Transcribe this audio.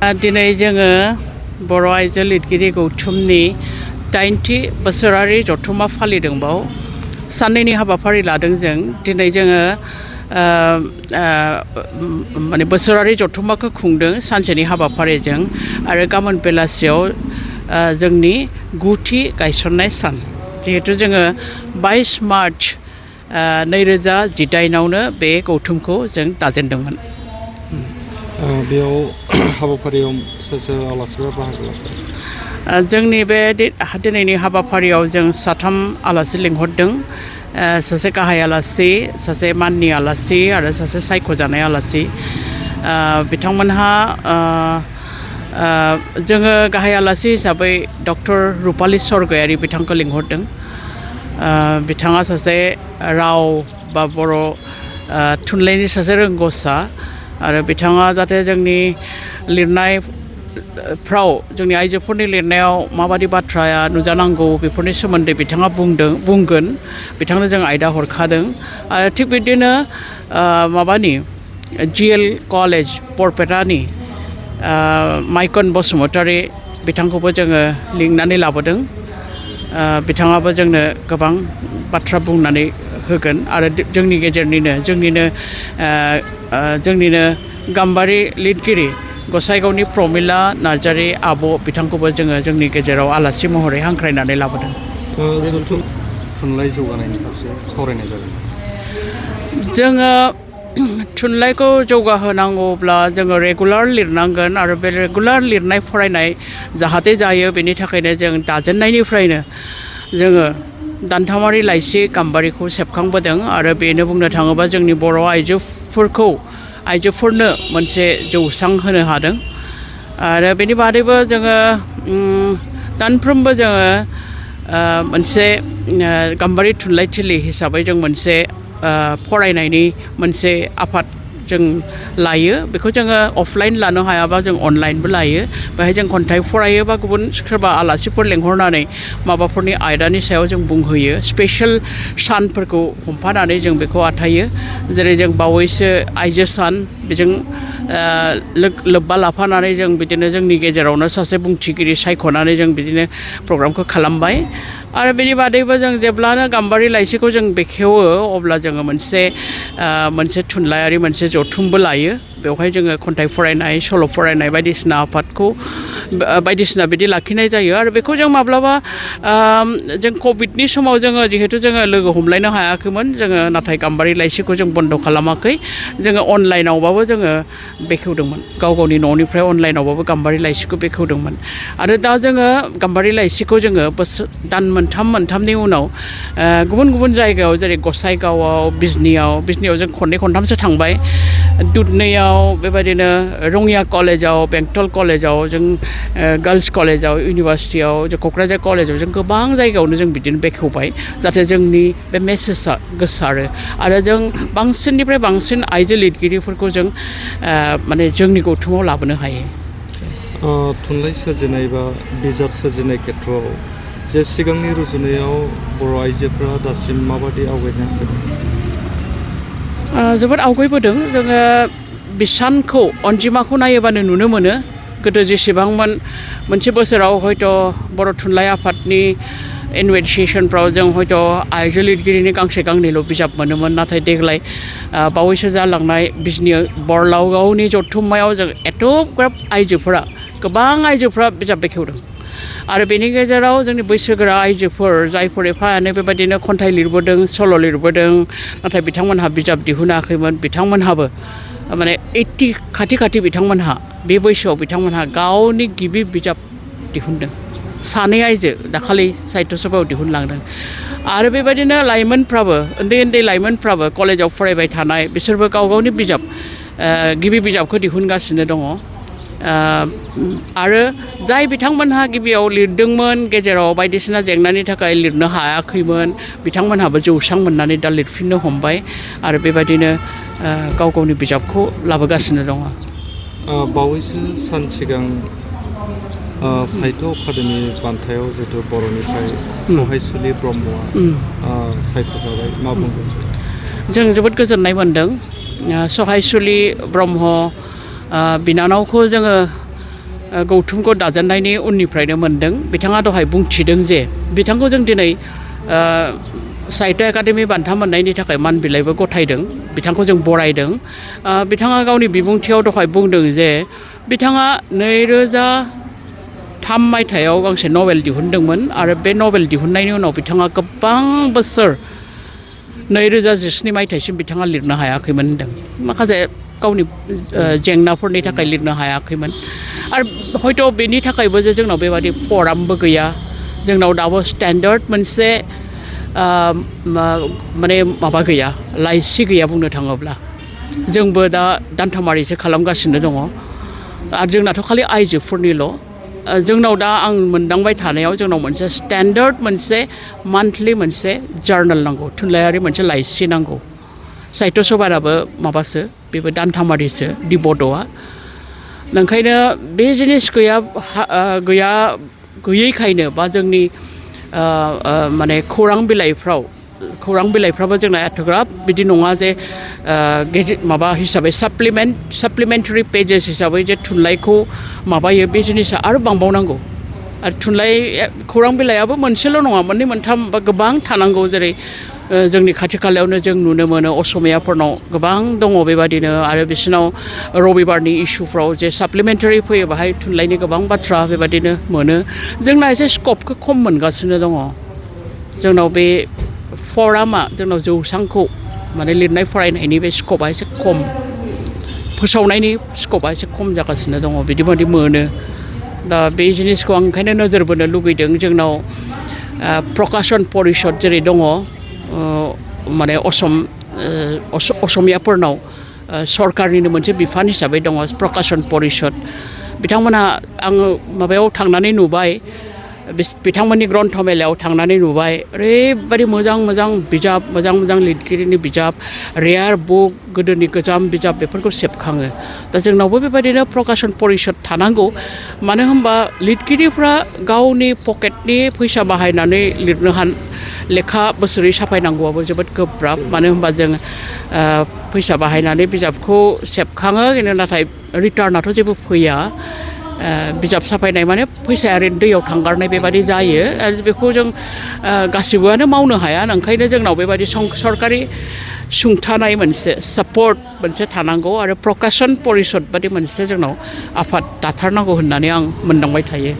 दिनै जोङो बर'आइज लिरगिरि गौथुमनि 80 बोसोरारि जथुम्मा फालिदोंबाव साननैनि हाबाफारि लादों जों दिनै जोङो माने बोसोरारि जथुम्माखौ खुंदों सानसेनि हाबाफारिजों आरो गाबोन बेलासियाव जोंनि 9थि गायसननाय सान जिहेतु जोङो 22 मार्च 2018आवनो बे गौथुमखौ जों दाजेनदोंमोन। बेयाव हाबाफारियाव सोर आलासिफोरा बाहागो लादों? जोंनि बे दिनैनि हाबाफारियाव जों 3 आलासि लिंहरदों। सासे गाहाय आलासि, सासे माननि आलासि आरो सासे सायख'जानाय आलासि। बिथांमोनहा जोङो गाहाय आलासि हिसाबै डक्टर रुपाली स्वर्गयारी बिथांखौ लिंहरदों। बिथाङा सासे राव बा बर' थुनलाइनि सासे रोंग'सा आरो बिथाङा जाहाथे जोंनि लिरनायफ्राव जोंनि आइजोफोरनि लिरनायाव माबादि बाथ्राया नुजानांगौ बेफोरनि सोमोन्दै बिथाङा बुंगोन। बिथांनो जों आयदा हरखादों आरो थिग बिदिनो माबानि GL कलेज बरपेटानि माइकन बसुमतारी बिथांखौबो जोङो लिंनानै लाबोदों। बिथाङाबो जोंनो गोबां बाथ्रा बुंनानै होगोन आरो जोंनि गेजेरनिनो जोंनिनो गाम्बारि लिरगिरि गसाइगावनि प्रमिला नार्जारी आब' बिथांखौबो जोङो जोंनि गेजेराव आलासि महरै हांख्रायनानै लाबोदों। थुनलाइ जौगानायनि फारसे सावरायनाय जादों। जोङो थुनलाइखौ जौगाहोनांगौब्ला जोङो रेगुलार लिरनांगोन आरो बे रेगुलार लिरनाय फरायनाय जाहाथे जायो बेनि थाखायनो जों दाजेननायनिफ्रायनो जोङो दानथामारि लाइसि गाम्बारिखौ सेबखांबोदों आरो बेनो बुंनो थाङोबा जोंनि बर' आइजोफोरनो मोनसे जौसां होनो हादों आरो बेनि बादैबो जोङो दानफ्रोमबो जोङो मोनसे गाम्बारि थुनलाइथिलि हिसाबै जों मोनसे फरायनायनि मोनसे आफाद जों लायो। बेखौ जोङो अफलाइन लानो हायाबा जों अनलाइनबो लायो। बेहाय जों खन्थाइ फरायो बा गुबुन सोरबा आलासिफोर लेंहरनानै माबाफोरनि आयदानि सायाव जों बुंहोयो। स्पेशल सानफोरखौ हमफानानै जों बेखौ आथायो। जेरै जों बावैसो आइजो सान बेजों लोब्बा लाफानानै जों बिदिनो जोंनि गेजेरावनो सासे बुंथिगिरि सायख'नानै जों बिदिनो प्रग्रामखौ खालामबाय आरो बेनि बादैबो जों जेब्लानो गाम्बारि लाइसिखौ जों बेखेवो अब्ला जोङो मोनसे थुनलाइयारि मोनसे जथुमबो लायो। बेवहाय जोङो खन्थाइ फरायनाय, सल' फरायनाय बायदिसिना आफादखौ बायदिसिना बिदि लाखिनाय जायो आरो बेखौ जों माब्लाबा जों कभिडनि समाव जिहेतु जोङो लोगो हमलायनो हायाखैमोन जोङो नाथाय गाम्बारि लाइसिखौ जों बन्द' खालामाखै। जोङो अनलाइनावबाबो जोङो बेखेवदोंमोन। गावनि न'निफ्राय अनलाइनावबाबो गाम्बारि लाइसिखौ बेखेवदोंमोन आरो दा जोङो गाम्बारि लाइसिखौ जोङो दान मोनथामनि उनाव गुबुन गुबुन जायगायाव जेरै गसाइगावआव, बिजनियाव जों खननै खनथामसो थांबाय। दुधनैयाव बेबायदिनो रङिया कलेजाव, बेंटल कलेजाव, जों गार्लस कलेजाव, इउनिभारसिटियाव, जों क'क्राझार कलेजाव जों गोबां जायगायावनो जों बिदिनो बेखेवबाय जाहाथे जोंनि बे मेसेजआ गोसारो आरो जों बांसिननिफ्राय बांसिन आइजो लिरगिरिफोरखौ जों माने जोंनि गौथुमाव लाबोनो हायो। थुनलाइ सोरजिनाय बा बिजाब सोरजिनाय खेथ्रआव जे सिगांनि रुजुनायाव बर' आइजोफोरा दासिम माबादि आवगायनो हादों? जोबोद आवगायबोदों। जोङो बिसानखौ अनजिमाखौ नायोबानो नुनो मोनो गोदो जेसेबांमोन मोनसे बोसोराव हयथ' बर' थुनलाइ आफादनि एनुवेल सेसनफ्राव जों हयथ' आइजो लिरगिरिनि गांसे गांनैल' बिजाब मोनोमोन नाथाय देग्लाय बावैसो जालांनाय बिजनि बरलागावनि जथुम्मायाव जों एथ'ग्राब गोबां आइजोफ्रा बिजाब बेखेवदों आरो बेनि गेजेराव जोंनि बैसोगोरा आइजोफोर जायफोर एफा एनै बेबायदिनो खन्थाइ लिरबोदों, सल' लिरबोदों नाथाय बिथांमोनहा बिजाब दिहुनाखैमोन। बिथांमोनहाबो माने 80 खाथि बिथांमोनहा बे बैसोआव बिथांमोनहा गावनि गिबि बिजाब दिहुनदों। 2 आइजो दाखालि साहित्य सभायाव दिहुनलांदों आरो बेबायदिनो लाइमोनफ्राबो उन्दै लाइमोनफ्राबो कलेजाव फरायबाय थानाय बिसोरबो गावनि बिजाब गिबि बिजाबखौ दिहुनगासिनो दङ। आरो जाय बिथांमोनहा गिबियाव लिरदोंमोन गेजेराव बायदिसिना जेंनानि थाखाय लिरनो हायाखैमोन बिथांमोनहाबो जौसां मोननानै दा लिरफिननो हमबाय आरो बेबायदिनो गावनि बिजाबखौ लाबोगासिनो दङ। बावैसो सान सिगां साहित्य अकादेमि बान्थायाव जिहेतु बर'निफ्राय सहायसुलि ब्रह्मआ सायख'जाबाय, मा बुंगोन? जों जोबोद गोजोननाय मोनदों। सहायसुलि ब्रह्म बिनानावखौ जोङो गौथुमखौ दाजेननायनि उननिफ्रायनो मोनदों बिथाङा दहाय बुंथिदों जे बिथांखौ जों दिनै साहित्य एकाडेमि बान्था मोननायनि थाखाय मान बिलाइबो गथायदों बिथांखौ जों बरायदों बिथाङा गावनि बिबुंथियाव दहाय बुंदों जे बिथाङा 2003 मायथाइयाव गांसे नभेल दिहुनदोंमोन आरो बे नभेल दिहुननायनि उनाव बिथाङा गोबां बोसोर 2017 मायथाइसिम बिथाङा लिरनो हायाखैमोन होनदों माखासे गावनि जेंनाफोरनि थाखाय लिरनो हायाखैमोन आरो हयथ' बेनि थाखायबो जे जोंनाव बेबादि फरामबो गैया जोंनाव दाबो स्टेन्डार्ड मोनसे माने माबा गैया लाइसि गैया बुंनो थाङोब्ला जोंबो दा दानथामारिसो खालामगासिनो दङ आरो जोंनाथ' खालि आइजोफोरनिल' जोंनाव दा आं मोनदांबाय थानायाव जोंनाव मोनसे स्टेन्डार्ड मोनसे मान्थलि मोनसे जार्नेल नांगौ थुनलाइयारि मोनसे लाइसि नांगौ साहित्य सभायाबो माबासो बेबो दानथामारिसो दि बड'आ ओंखायनो बे जिनिस गैयैखायनो बा जोंनि माने खौरां बिलाइफ्राबो जोंना एथ'ग्राब बिदि नङा जे माबा हिसाबै साप्लिमेन्टारि पेजेस हिसाबै जे थुनलाइखौ माबायो बे जिनिसा आरो बांबावनांगौ आरो खौरां बिलाइयाबो मोनसेल' नङा मोननै मोनथाम बा गोबां थानांगौ जेरै जोंनि खाथि खालायावनो जों नुनो मोनो असमियाफोरनाव गोबां दङ बेबादिनो आरो बिसोरनाव रबिबारनि इस्युफ्राव जे साप्लिमेन्टारि फैयो बाहाय थुनलाइनि गोबां बाथ्रा बेबादिनो मोनो जोंना एसे स्कपखौ खम मोनगासिनो दङ जोंनाव बे फरामा जोंनाव जौसांखौ माने लिरनाय फरायनायनि बे स्कपा एसे खम फोसावनायनि स्कपा एसे खम जागासिनो दङ बिदि मोनो दा बे जिनिसखौ आं ओंखायनो नोजोर बोनो लुगैदों जोंनाव प्रकाशन परिषद जेरै दङ माने असमियाफोरनाव सरकारनिनो मोनसे बिफान हिसाबै दङ प्रकाशन परिषद बिथांमोनहा आङो माबायाव थांनानै नुबाय बिथांमोननि ग्रन्थ मेलायाव थांनानै नुबाय ओरैबायदि मोजां मोजां लिरगिरिनि बिजाब रेयार बुक गोदोनि गोजाम बिजाब बेफोरखौ सेबखाङो दा जोंनावबो बेबायदिनो प्रकाशन परिषद थानांगौ मानो होनबा लिरगिरिफ्रा गावनि पकेटनि फैसा बाहायनानै लिरनो लेखा बोसोरै साफायनांगौआबो जोबोद गोब्राब मानो होनबा जों फैसा बाहायनानै बिजाबखौ सेबखाङो नाथाय रिटार्नआथ' जेबो फैया बिजाब साफायनाय माने फैसाया ओरैनो दैयाव थांगारनाय बेबादि जायो आरो बेखौ जों गासिबोआनो मावनो हाया ओंखायनो जोंनाव बेबादि सरकारि सुंथानाय मोनसे सापर्ट मोनसे थानांगौ आरो प्रकाशन परिषद बादि मोनसे जोंनाव आफाद दाथारनांगौ होननानै आं मोनदांबाय थायो